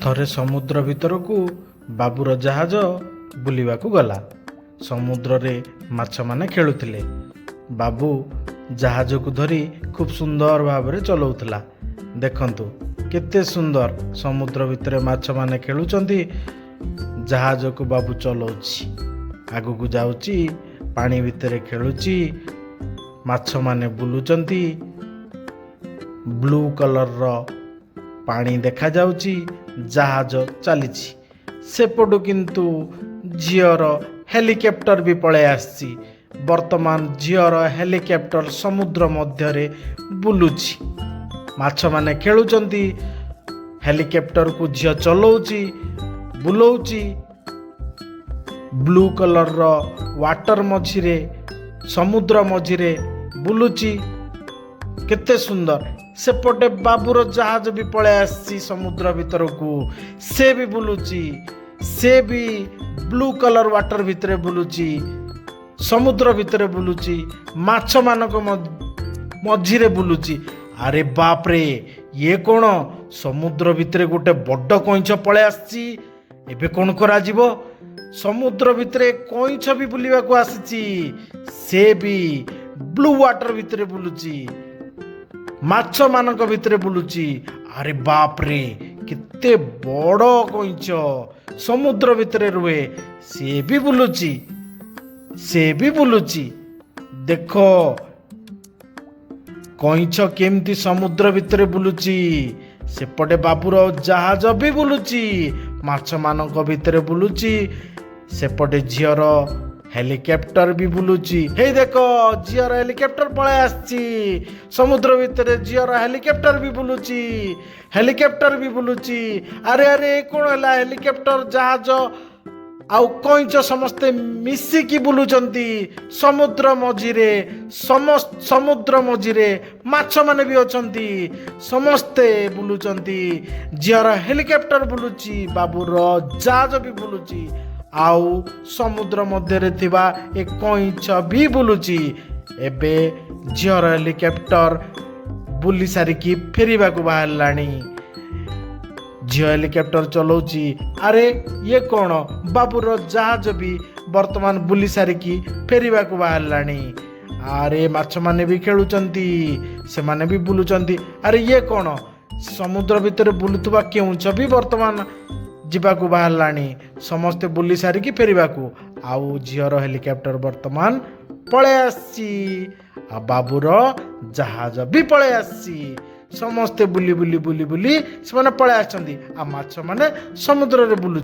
ଥରେ ସମୁଦ୍ର ଭିତରକୁ ବାବୁର ଜାହାଜ ବୁଲିବାକୁ ଗଲା। ସମୁଦ୍ରରେ ମାଛମାନେ ଖେଳୁଥିଲେ। ବାବୁ ଜାହାଜକୁ ଧରି ଖୁବ୍ ସୁନ୍ଦର ଭାବରେ ଚଲାଉଥିଲା। ଦେଖନ୍ତୁ, କେତେ ସୁନ୍ଦର ସମୁଦ୍ର ଭିତରେ ମାଛମାନେ ଖେଳୁଛନ୍ତି। ଜାହାଜକୁ ବାବୁ ଚଲାଉଛି, ଆଗକୁ ଯାଉଛି, ପାଣି ଭିତରେ ଖେଳୁଛି, ମାଛମାନେ ବୁଲୁଛନ୍ତି। ବ୍ଲୁ କଲର୍ର ପାଣି ଦେଖାଯାଉଛି, ଜାହାଜ ଚାଲିଛି। ସେପଟୁ କିନ୍ତୁ ଝିଅର ହେଲିକପ୍ଟର ବି ପଳେଇ ଆସିଛି। ବର୍ତ୍ତମାନ ଝିଅର ହେଲିକପ୍ଟର ସମୁଦ୍ର ମଧ୍ୟରେ ବୁଲୁଛି। ମାଛମାନେ ଖେଳୁଛନ୍ତି। ହେଲିକପ୍ଟରକୁ ଝିଅ ଚଲାଉଛି, ବୁଲଉଛି। ବ୍ଲୁ କଲର୍ର ୱାଟର ମଝିରେ, ସମୁଦ୍ର ମଝିରେ ବୁଲୁଛି। କେତେ ସୁନ୍ଦର! ସେପଟେ ବାବୁର ଜାହାଜ ବି ପଳେଇ ଆସିଛି ସମୁଦ୍ର ଭିତରକୁ। ସେ ବି ବୁଲୁଛି। ସେ ବି ବ୍ଲୁ କଲର୍ ୱାଟର ଭିତରେ ବୁଲୁଛି, ସମୁଦ୍ର ଭିତରେ ବୁଲୁଛି, ମାଛମାନଙ୍କ ମଝିରେ ବୁଲୁଛି। ଆରେ ବାପରେ, ଇଏ କ'ଣ? ସମୁଦ୍ର ଭିତରେ ଗୋଟେ ବଡ଼ କଇଁଛ ପଳେଇ ଆସିଛି। ଏବେ କ'ଣ କରାଯିବ? ସମୁଦ୍ର ଭିତରେ କଇଁଛ ବି ବୁଲିବାକୁ ଆସିଛି। ସେ ବି ବ୍ଲୁ ୱାଟର ଭିତରେ ବୁଲୁଛି, ମାଛମାନଙ୍କ ଭିତରେ ବୁଲୁଛି। ଆରେ ବାପରେ, କେତେ ବଡ଼ କଇଁଛ! ସମୁଦ୍ର ଭିତରେ ରୁହେ। ସେ ବି ବୁଲୁଛି, ସେ ବି ବୁଲୁଛି। ଦେଖ, କଇଁଛ କେମିତି ସମୁଦ୍ର ଭିତରେ ବୁଲୁଛି। ସେପଟେ ବାବୁର ଜାହାଜ ବି ବୁଲୁଛି, ମାଛମାନଙ୍କ ଭିତରେ ବୁଲୁଛି। ସେପଟେ ଝିଅର ହେଲିକପ୍ଟର ବି ବୁଲୁଛି। ହେଇ ଦେଖ, ଝିଅର ହେଲିକପ୍ଟର ପଳେଇ ଆସିଛି ସମୁଦ୍ର ଭିତରେ। ଝିଅର ହେଲିକପ୍ଟର ବି ବୁଲୁଛି, ହେଲିକପ୍ଟର ବି ବୁଲୁଛି। ଆରେ ଆରେ, ଏ କ'ଣ ହେଲା? ହେଲିକପ୍ଟର, ଜାହାଜ ଆଉ କଇଁଛ ସମସ୍ତେ ମିଶିକି ବୁଲୁଛନ୍ତି ସମୁଦ୍ର ମଝିରେ। ସମୁଦ୍ର ମଝିରେ ମାଛମାନେ ବି ଅଛନ୍ତି। ସମସ୍ତେ ବୁଲୁଛନ୍ତି। ଝିଅର ହେଲିକପ୍ଟର ବୁଲୁଛି, ବାବୁର ଜାହାଜ ବି ବୁଲୁଛି, ଆଉ ସମୁଦ୍ର ମଧ୍ୟରେ ଥିବା ଏ କଇଁଛ ବି ବୁଲୁଛି। ଏବେ ଝିଅର ହେଲିକପ୍ଟର ବୁଲି ସାରିକି ଫେରିବାକୁ ବାହାରିଲାଣି। ଝିଅ ହେଲିକପ୍ଟର ଚଲାଉଛି। ଆରେ, ଇଏ କ'ଣ? ବାବୁର ଜାହାଜ ବି ବର୍ତ୍ତମାନ ବୁଲି ସାରିକି ଫେରିବାକୁ ବାହାରିଲାଣି। ଆରେ, ମାଛମାନେ ବି ଖେଳୁଛନ୍ତି, ସେମାନେ ବି ବୁଲୁଛନ୍ତି। ଆରେ, ଇଏ କ'ଣ? ସମୁଦ୍ର ଭିତରେ ବୁଲୁଥିବା କେଉଁଛ ବି ବର୍ତ୍ତମାନ ଯିବାକୁ ବାହାରିଲାଣି। ସମସ୍ତେ ବୁଲି ସାରିକି ଫେରିବାକୁ। ଆଉ ଝିଅର ହେଲିକପ୍ଟର ବର୍ତ୍ତମାନ ପଳେଇ ଆସିଛି, ଆଉ ବାବୁର ଜାହାଜ ବି ପଳେଇ ଆସିଛି। ସମସ୍ତେ ବୁଲି ବୁଲି ବୁଲି ବୁଲି ସେମାନେ ପଳେଇ ଆସିଛନ୍ତି, ଆଉ ମାଛମାନେ ସମୁଦ୍ରରେ ବୁଲୁ